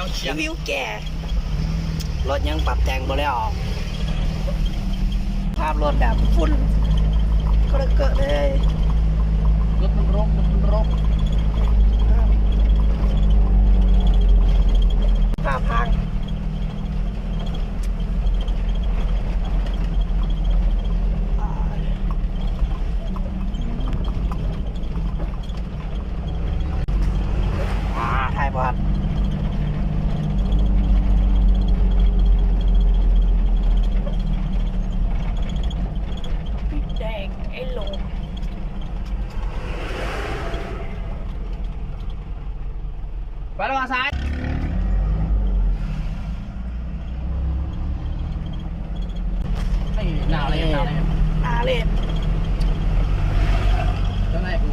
ວິວແກ່ ລົດຍັງປັບແຕ່ງບໍ່ແລ້ວ ພາບລົດແບບຝຸ່ນກະເກະເລີຍ ລົດມັນລົກ ລົດມັນລົກ ພາບພັງ. ຖ່າຍບໍ່ທັນ ປິດແດງ ໄອ້ໂຫຼ ໄປແລ້ວວ່າຊ້າຍ. ນີ້ໜ້າເລນ ໜ້າເລນ ໜ້າເລນ ເຈົ້ານາຍຜູ້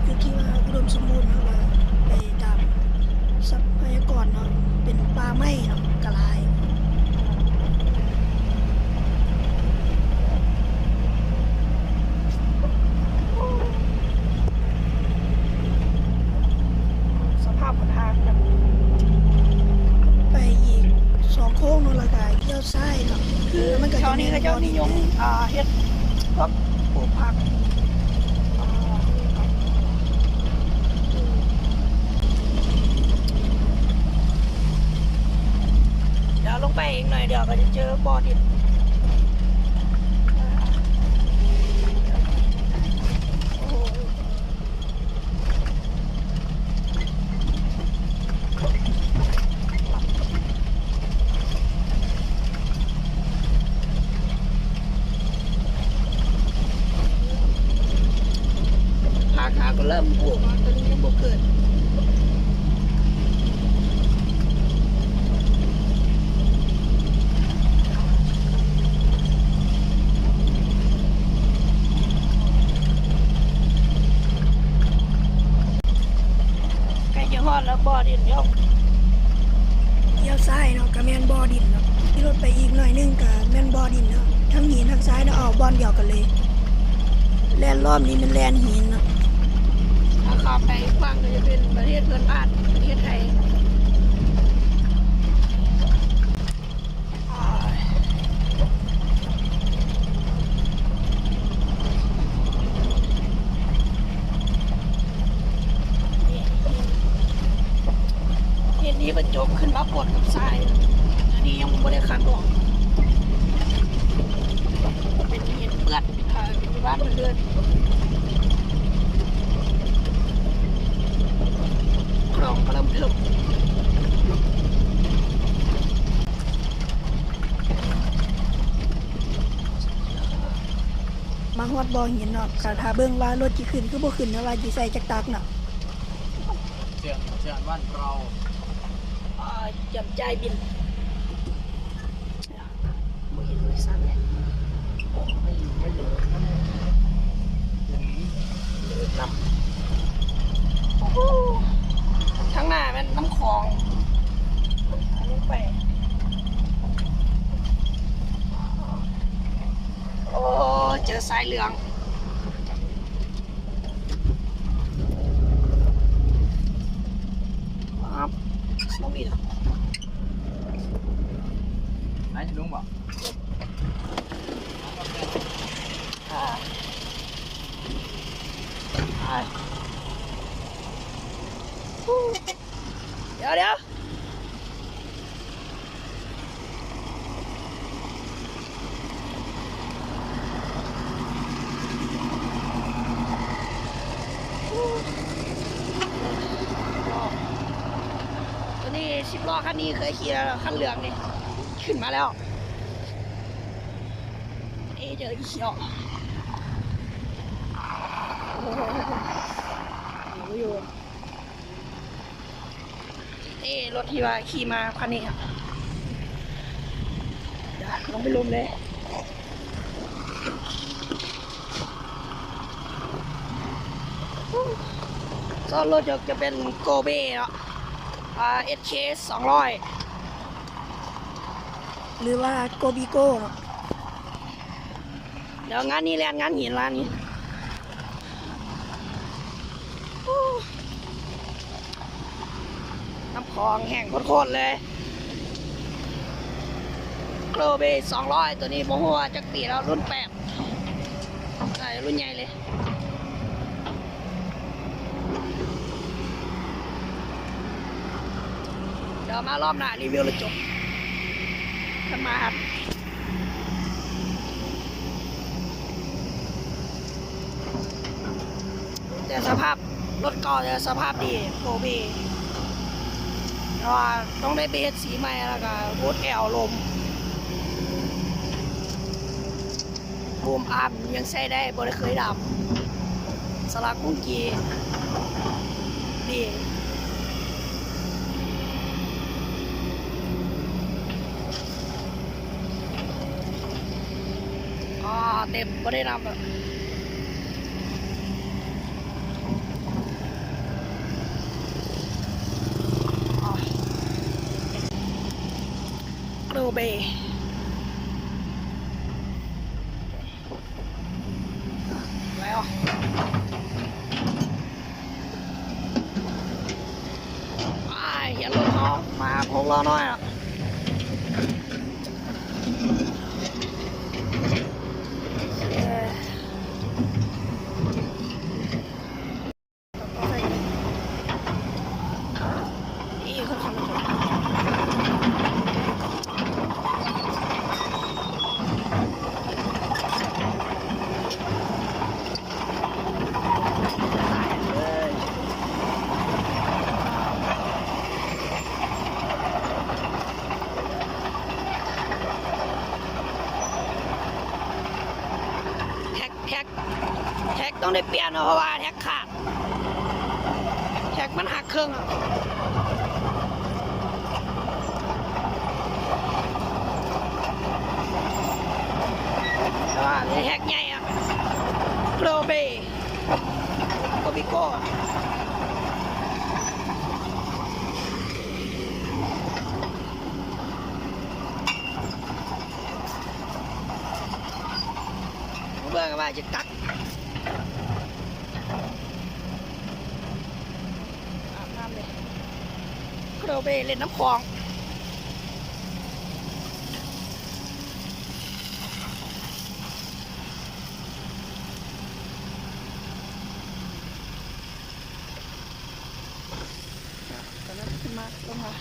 ຄືທີ່ວ່າອຸດົມສົມບູນເນາະ ວ່າໄປຕາມຊັບພະຍາກອນເນາະ ເປັນປ່າໄມ້ເນາະ ກະຫຼາຍ. ສະພາບຫົນທາງ ໄປອີກສອງໂຄ້ງເນາະ ແລ້ວກະລ້ຽວຊ້າຍເນາະ ຄືມັນກະຈະແມ່ນ ແຖວນີ້ເຂົາເຈົ້ານິຍົມ ອ່າ ເຮັດພວກປູກຜັກ ດຽວລົງໄປອີກໜ້ອຍດຽວກະຈະເຈີບໍ່ດິນ ໂອ້ໂຫ ຜັກຫາກະເລີ່ມປູກ ໂຕນີ້ຍັງບໍ່ເກີດ. ໃກ້ຈະຮອດແລ້ວ ບໍ່ດິນເນາະ ລ້ຽວຊ້າຍເນາະ ກະແມ່ນບໍ່ດິນເນາະ ຂີ່ລົດໄປອີກໜ້ອຍໜຶ່ງກະແມ່ນບໍ່ດິນເນາະ ທັງຫີນທັງຊາຍເນາະ ເອົາບ່ອນດຽວກັນເລີຍ ແລ່ນລອບນີ້ແມ່ນແລ່ນຫີນເນາະ. ຖ້າຂ້າມໄປຝັ່ງກະຈະເປັນປະເທດເພື່ອນບ້ານ ປະເທດໄທ. ເຫັນນີ້ມັນຈົມຂຶ້ນມາປົນກັບຊາຍ ອັນນີ້ຍັງບໍ່ໄດ້ຂັດອອກ ເປັນເຫັນເປື້ອນ ເອີ ເປັນບ້ານເຮືອນ ຄລອງກະເລີ່ມເທີບ. ມາຮອດບໍ່ຫີນເນາະ ກະຖ້າເບິ່ງວ່າລົດຊິຂຶ້ນຄືບໍ່ຂຶ້ນເນາະ ວ່າຊິໃສ່ຈັກຕັກເນາະ. ເຈືອນ ເຈືອນບ້ານເຮົາ ອ່າ ຈຳຈ່າຍບິນ ບໍ່ເຫັນບໍລິສັດເລີຍ ເລີຍນຳ ໂອ້ໂຫ ທາງໜ້າແມ່ນນ້ຳຂອງ ລົງໄປ ໂອ້ ເຈີສາຍເຫຼືອງ ປັບ ລົງອີກ ໄປ ລົງບໍ່? ອ່າ ໄປ ດຽວ ດຽວ ໂຕນີ້ສິບລໍ້ຄັນນີ້ເຄີຍຂີ່ແລ້ວ ຄັນເຫຼືອງນີ້ ຂຶ້ນມາແລ້ວ ເອ ເຈີອີ່ຂຽວ ໂອ້ໂຫ ເອົາຢູ່. ເອ ລົດທີ່ວ່າຂີ່ມາຄັນນີ້ ດຽວລົງໄປລົມເລີຍ ສ່ວນລົດຈະເປັນໂກເບເນາະ ອ່າ ເອັດເຄ ສອງຮ້ອຍ ຫຼືວ່າໂກບີໂກ້ເນາະ. ແລ້ວງານນີ້ແລ່ນງານຫີນລະນີ້ ຂອງແຫ້ງໂຄດໆເລີຍ ໂກລເບສອງຮ້ອຍ ໂຕນີ້ບໍ່ຮູ້ວ່າຈັກປີແລ້ວ ລຸ້ນແປດ ໜ້າຈະລຸ້ນໃຫຍ່ເລີຍ. ດຽວມາລອບໜ້າຣີວິວແລ້ວຈົບ ຄັນມາຮັບ ແຕ່ສະພາບລົດເກົ່າ ແຕ່ສະພາບດີ ໂອເຄ ແຕ່ວ່າຕ້ອງໄດ້ໄປເຮັດສີໃໝ່ ແລ້ວກະໂບດແອວລົມ ບູມອາມຍັງໃຊ້ໄດ້ ບໍ່ໄດ້ເຄີຍດຳ ສະລັກກຸ້ງກີ ດີ. ອ່າ ເຕັມ ບໍ່ໄດ້ນຳແລ້ວ ອ່າ ໂກລເບ ແລ້ວ ໄປ ຮຽນລົດເຮົາ ມາຫົກລໍ້ນ້ອຍ ແທັກ ແທັກ ແທັກຕ້ອງໄດ້ປ່ຽນເນາະ ເພາະວ່າແທັກຂາດ ແທັກມັນຫັກເຄິ່ງອະ ແຕ່ວ່າແທັກໃຫຍ່ອະ ໂກລເບ ໂກບິໂກ ເບິ່ງວ່າຈະຕັກ ອາບນ້ຳເດ້ ໂກລເບ ເຫຼັ້ນນ້ຳຂອງ. ຕອນນັ້ນຂຶ້ນມາລົງມາ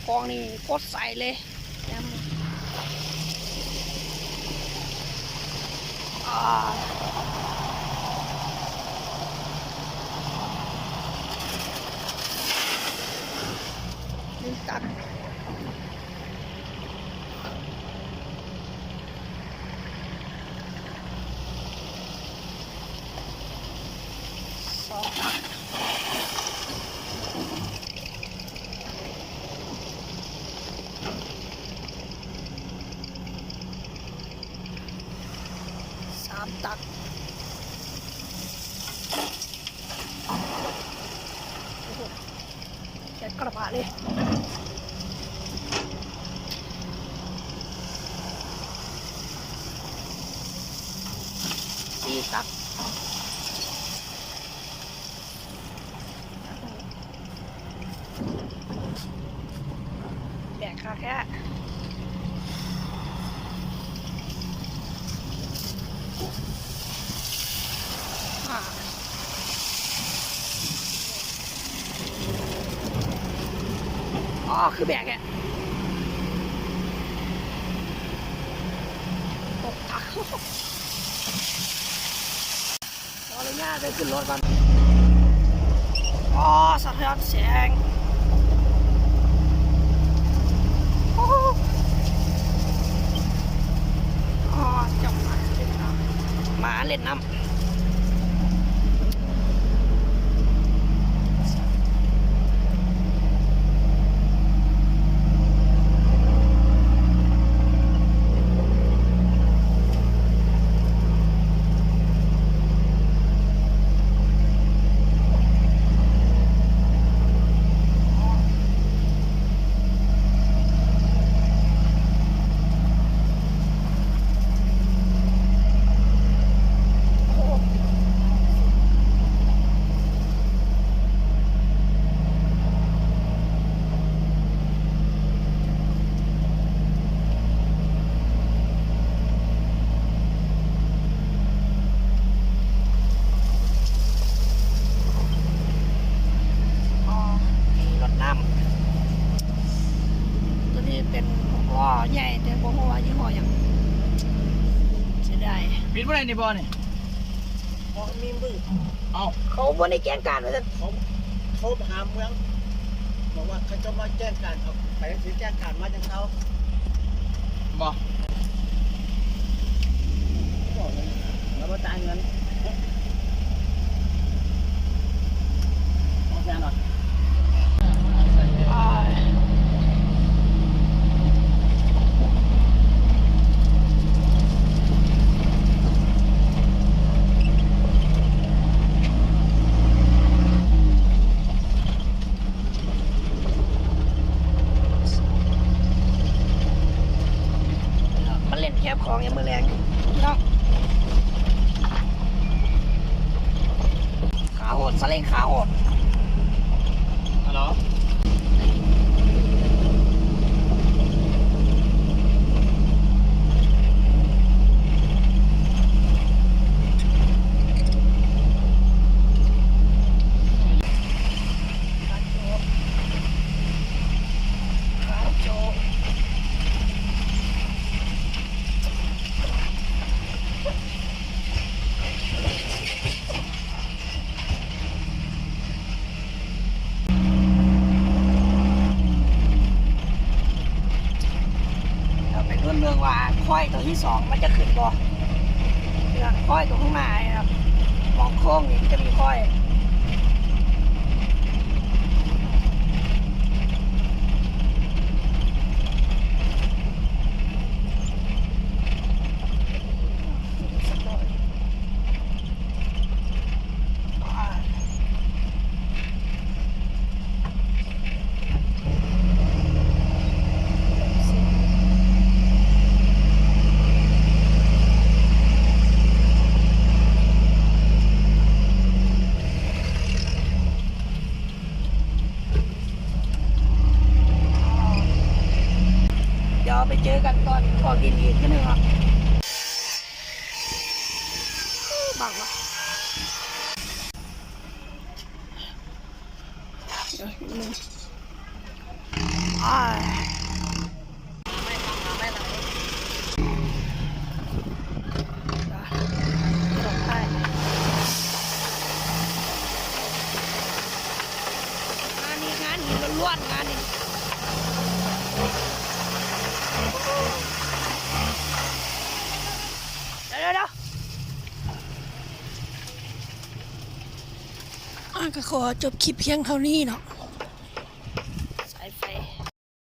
ກອງນີ້ໂຄດໃສເລີຍ ອາ ໜຶ່ງຕັນ ສອງຕັນ ສາມຕັນ ໂອ້ໂຫ ແກະກະບະເລີຍ ສີ່ຕັນ ແບກຄັກແທ້ ອາ ອໍ ຄືແບກແທ້ ຕົກ ຂໍອະນຸຍາດໄປຂຶ້ນລົດກ່ອນ ອໍ ສະເທືອນແສງ ໂອ້ ອໍ ຈຳມາເຫຼັ້ນນ້ຳ ມາເຫຼັ້ນນ້ຳ. ອໍ ໃຫຍ່ ແຕ່ບໍ່ຮູ້ວ່າຍີ່ຫໍ້ຫຍັງ ເສຍດາຍ. ປິດບໍ່ໄດ້ນີ້ບໍ່ນີ້? ບໍ່ມີມື. ເອົ້າ ເຂົາບໍ່ໄດ້ແຈ້ງການວ່າຊັ້ນ. ເຂົາໂທໄປຫາເມືອງ ບອກວ່າເຂົາເຈົ້າມາແຈ້ງການ ເອົາໄປ ຊິແຈ້ງການມາຈັ່ງເຊົາ. ບໍ່ ບອກເລີຍ ລາວບໍ່ຈ່າຍເງິນ. ມາຫຼິ້ນແຄມຂອງຍາມມື້ແລງເນາະ. ຂາໂຫດ ສາເລັງຂາໂຫດ. ຮາໂຫຼ ເຮົາໄປລຸ້ນເບິ່ງວ່າຄອຍໂຕທີສອງມັນຈະຂຶ້ນບໍ່. ເລື່ອງຄອຍໂຕຂ້າງໜ້ານີ້ນະ ໝ່ອງໂຄ້ງນີ້ມັນຈະມີຄອຍ. ດຽວໄປເຈີກັນຕອນອອກດິນອີກເທື່ອໜຶ່ງເນາະ. ບັງວະ ດຽວໜຶ່ງ ອ້າຍ. ງານນີ້ງານຫີນລ້ວນໆ ງານນີ້ ດຽວໆໆ ອ່າ ກໍຂໍຈົບຄລິບພຽງເທົ່ານີ້ເນາະ.